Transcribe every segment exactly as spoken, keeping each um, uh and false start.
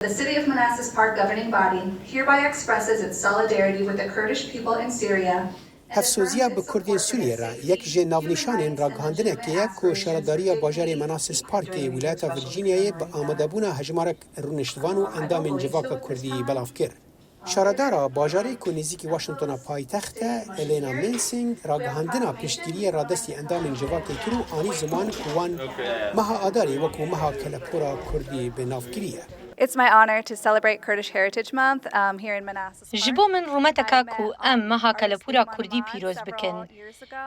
The City of Manassas Park governing body hereby expresses its solidarity with the Kurdish people in Syria. Hevsoziya bi Kurdên Sûriyê re yek ji navnîşanên ragihandinekê ye ku şaredariya bajarê Manassas Parkê wîlayeta Virgîniyayê bi amadebûna hejmarek rûniştvan û endamên civaka Kurdî belav kir. Şaredara bajarê ku nêzîkî Washingtona paytext e, Elena Mensing, ragihandina piştgiriyê radestî endamên civakê kir û anî ziman ku wan meha Adarê wekû meha kelepûra Kurdî bi nav kiriye. It's my honor to celebrate Kurdish Heritage Month, um, here in Manassas Park. Ji bo min rûmeteke ku em meha kelepûra Kurdî pîroz bikin.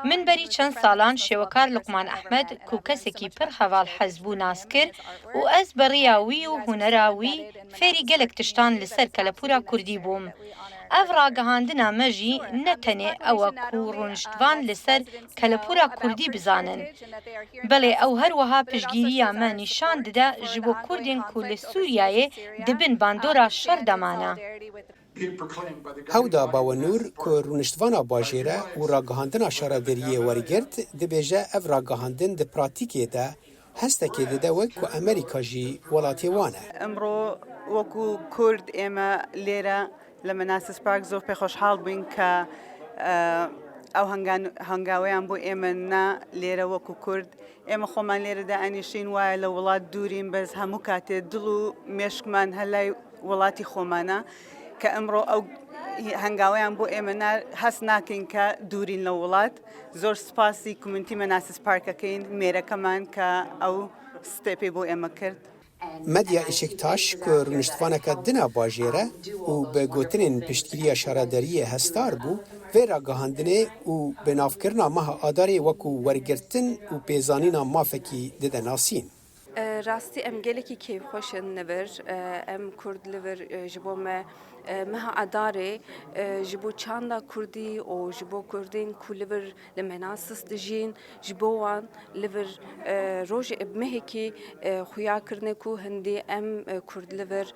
Min berî çend salan şêwekar Luqman Ehmed, ku kesekî pir hevalhez bû, nas kir û ez bi riya wî û hunera wî fêrî gelek tiştan li ser kelepûra Kurdî bûm. Ev ragihandina me jî ne tenê ew e ku rûniştvan li ser kelepûra Kurdî bizanin. Belê ew her wiha piştgiriya me nîşan dide ji bo Kurdên ku li Sûriyeyê di bin bandora şer de mane. Hewda Bawenûr ku rûniştvana bajêr e û ragihandina şaredariyê wergirt, dibêje ev ragihandin di pratîkê de hestekê dide we ku Amerîka jî welatê wan e. ئەمڕۆ وەکو کورد ئێمە لێرە لە مەناسس پارک زۆر پێ خۆشحاڵ بووین کە ئە، ئەو هەنگان- هەنگاوەیان بۆ ئێمە نا لێرە وەکو کورد. ئێمە خۆمان لێرە دائەنیشین، وایە لە وڵات دوورین، بەس هەموو کاتێ دڵ و مێشکمان هەلای وڵاتی خۆمانە کە ئەمڕۆ ئەو هەنگاوەیان بۆ ئێمە نا هەست ناکەین کە دوورین لە وڵات. زۆر سپاسی کومنتی مەناسس پارکەکەین، مێرەکەمان کە ئەو ستێپی بۆ ئێمە کرد. Medya Işıktaş ku rûniştvaneke din a bajêr e û bi gotinên piştgiriya şaredariyê hesdar bû, vê ragihandinê û binavkirina meha Adarê wekû wergirtin û pêzanîna mafekî dide nasîn. Rastî em gelekî kêfxweş in li vir. Em Kurd li vir ji bo me meha Adarê ji bo çanda Kurdî û ji bo Kurdên ku li vir li Menasis dijîn, ji bo wan li vir rojê mehekî xuya kirine ku hindî em Kurd li vir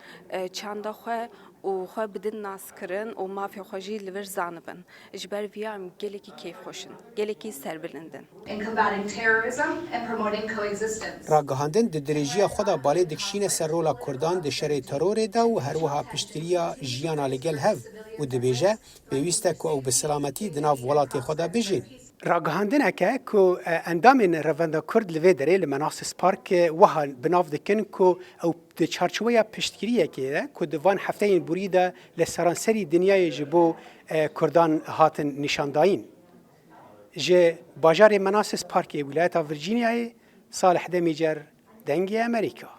çanda xwe û xwe bidin naskirin û mafê xwe jî li vir zanibin. Ji ber viya em gelekî kêfxweş in, gelekî serbilind in. In combating terrorism and promoting coexistence. Ragihandin di dirêjiya xwe de balê dikişîne ser rola Kurdan di şerê terorê de û her wiha piştgiriya jiyana li gel hev û dibêje, pêwîst e ku ew bi selametî di nav welatê xwe de bijîn. Ragihandineke ku, e, endamên Revenda Kurd li vê derê li Menasis Park, e, wiha bi nav dikin ku ew di çarçoveya piştgiriyekê de ku di van hefteyên borî de li seranserî dinyayê ji bo, e, Kurdan hatin nîşandayîn. Ji bajarê Menasis Parkê wîlayeta Virgîniyayê, Salih Demîcer, Dengê Amerîka.